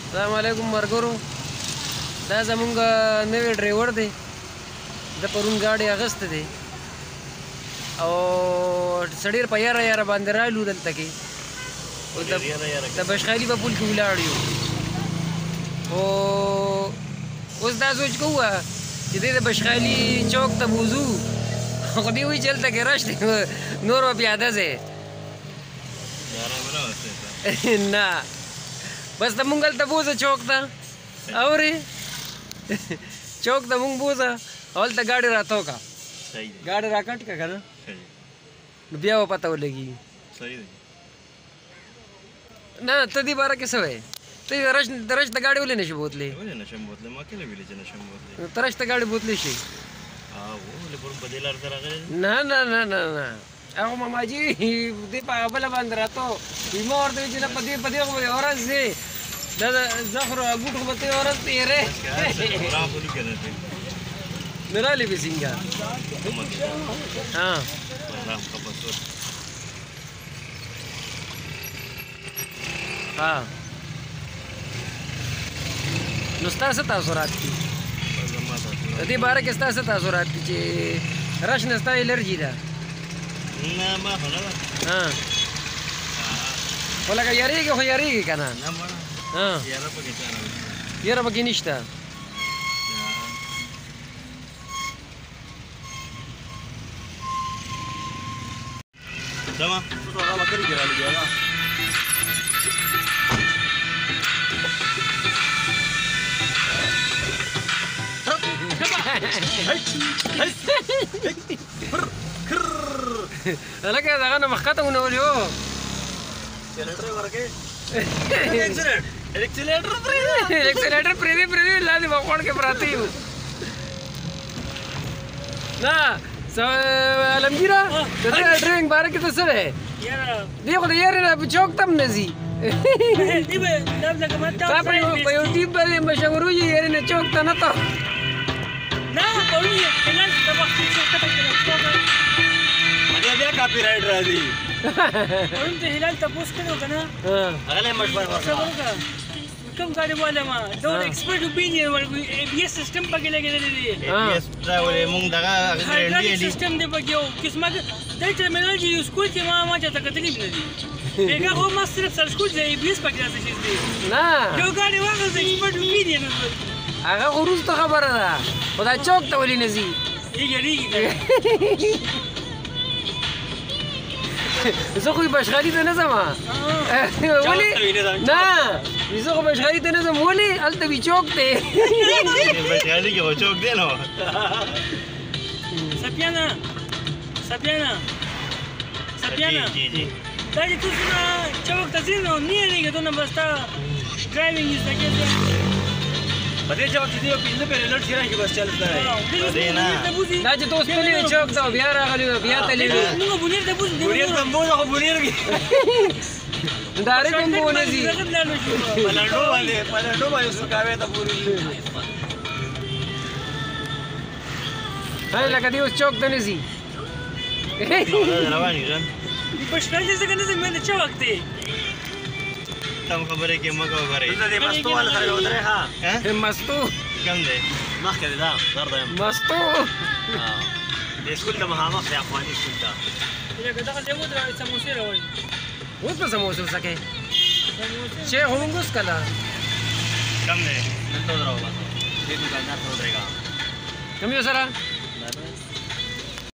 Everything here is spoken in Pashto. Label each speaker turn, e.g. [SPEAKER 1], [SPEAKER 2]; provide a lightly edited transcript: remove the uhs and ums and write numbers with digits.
[SPEAKER 1] السلام علیکم مرګرو، دا زمونږ نوی ډرایور دی. د پرون ګاډی اخیستی دی او سړی په یاره یاره باندې رالو دلته کې د بشخالي په پل کې ولاړ یو. خو اوس دا سوچ کوو چې دی د بشخالي چوک ته بوځو، خو دی وایي چې هلته کې رش دی، نور به پیاده ځې. نه بس ته مونږ هلته بوځه چوک ته، اورې چوک ته مونږ بوځه او هلته ګاډی راتاو کړه، ګاډی راکټ کړه که نه نو بیا به پته ولګي. نه ته دې باره کې څه وایې؟ ته د رش ته ګاډی ولې نه شې بوتلی؟
[SPEAKER 2] ولې نه شم بوتلی؟ ما کله ویلي چې نه شم بوتلی؟
[SPEAKER 1] نو ته رش ته ګاډی بوتلی شې؟
[SPEAKER 2] ولې پرون په دې لار ته راغلی؟
[SPEAKER 1] نه نه نه نه نه، هغه ماماجي دې په هغه بله باندې راتو، ما ورته ویل چې نه په دې په دې خو به یوه ورځ ځې، دا د زخرو ګوټ خو به ته یوه ورځ تېرې. نو رالی به څنګه؟ ها ها، نو ستا څه تاثرات دي د دې باره کې؟ ستا څه تاثرات دي چې رش نه ستا الرجي ده؟
[SPEAKER 2] نه ما خو نه ده.
[SPEAKER 1] ها خو لکه یارېږي خو یارېږي که نه؟
[SPEAKER 2] نه مړه، یاره پکې چا نه
[SPEAKER 1] یاره پکې نشته.
[SPEAKER 2] سمه
[SPEAKER 1] لکه دغه نه مخکته ونیولې هو. اکسلېټر پرېږدي پرېږدي لاندې په خوړ کې پراته یو. نه عالمګیره، د دې ډرایوینګ باره کې ته څه وایې؟ دی خو د یارې نه په چوک ته هم نه ځي. تا په یو ټیم باندې مشهور یې، یارې نه چوک ته نه ته.
[SPEAKER 2] بیا کاپی رائټ راځي.
[SPEAKER 3] پرون ته هلال تپوس کړو که نه؟
[SPEAKER 2] هغه له مشوره ورکړه.
[SPEAKER 3] کوم ګاډی والا ما دا ایکسپرټ اوپینین ورکړي. ای بي اس سیستم پکې لګېدلی دی.
[SPEAKER 2] ای بي اس ډرایور مونږ دغه
[SPEAKER 3] هایډرالک سیستم دی پکې. او قسمه د ټرمینالوجي یو سکول کې ما چاته کتلي هم نه دي. بېګا خو ما صرف سرچ کول چې ای بي اس پکې داسې شیز دی.
[SPEAKER 1] نه
[SPEAKER 3] یو ګاډی واخیست ایکسپرټ اوپینین.
[SPEAKER 1] هغه خو وروسته خبره ده، خو دا چوک ته ولې نه ځي؟
[SPEAKER 3] یېږي.
[SPEAKER 1] زه خو بشخالي ته نه ځم. ولې نه؟ زه خو بشخالي ته نه ځم. ولې؟ هلته وي چوک دی.
[SPEAKER 2] بشخالي کې خو چوک دی نو.
[SPEAKER 3] سپیانه سپیانه سپیانه، دا چې ته څومره چوک ته ځې نو نه یېرېږې دونه به ستا ډرایوینګ زده کېږي.
[SPEAKER 2] په دې چوک چې دی یو پنځه پېرې لږ شي راشي بس چل دی.
[SPEAKER 1] دا چې ته اوس تللی وې چوک ته بیا راغلی وې بیا تللی وې.
[SPEAKER 3] موږ بونیر ته بوځو.
[SPEAKER 2] بونیر ته بوځو خو بونیر کې
[SPEAKER 1] ډایرکټ هم به ونه ځي.
[SPEAKER 2] په لنډو باندې په لنډو باندې سپکاوی ته پورې.
[SPEAKER 1] هی لکه دی اوس چوک ته نه ځي.
[SPEAKER 2] روان یو ځان
[SPEAKER 3] پښتانه ځکه نه ځي. مې چوک دی
[SPEAKER 2] تم خبرې کې مګو غره. دلته دې مستو والا سره یو درې. ها
[SPEAKER 1] مستو
[SPEAKER 2] کوم دی؟ مخکې دی دا درته یم
[SPEAKER 1] مستو.
[SPEAKER 2] د سکول ته مخامخ دی، افغاني سکول ته.
[SPEAKER 3] لکه دغه ځای ودرېږه، سموسې راوړي.
[SPEAKER 1] اوس به سموسې وڅکې چې خو مونږ اوس کله
[SPEAKER 2] کوم دی؟ دلته ودرېږه، بس دې دوکاندار ته ودرېږه.
[SPEAKER 1] کوم یو سره؟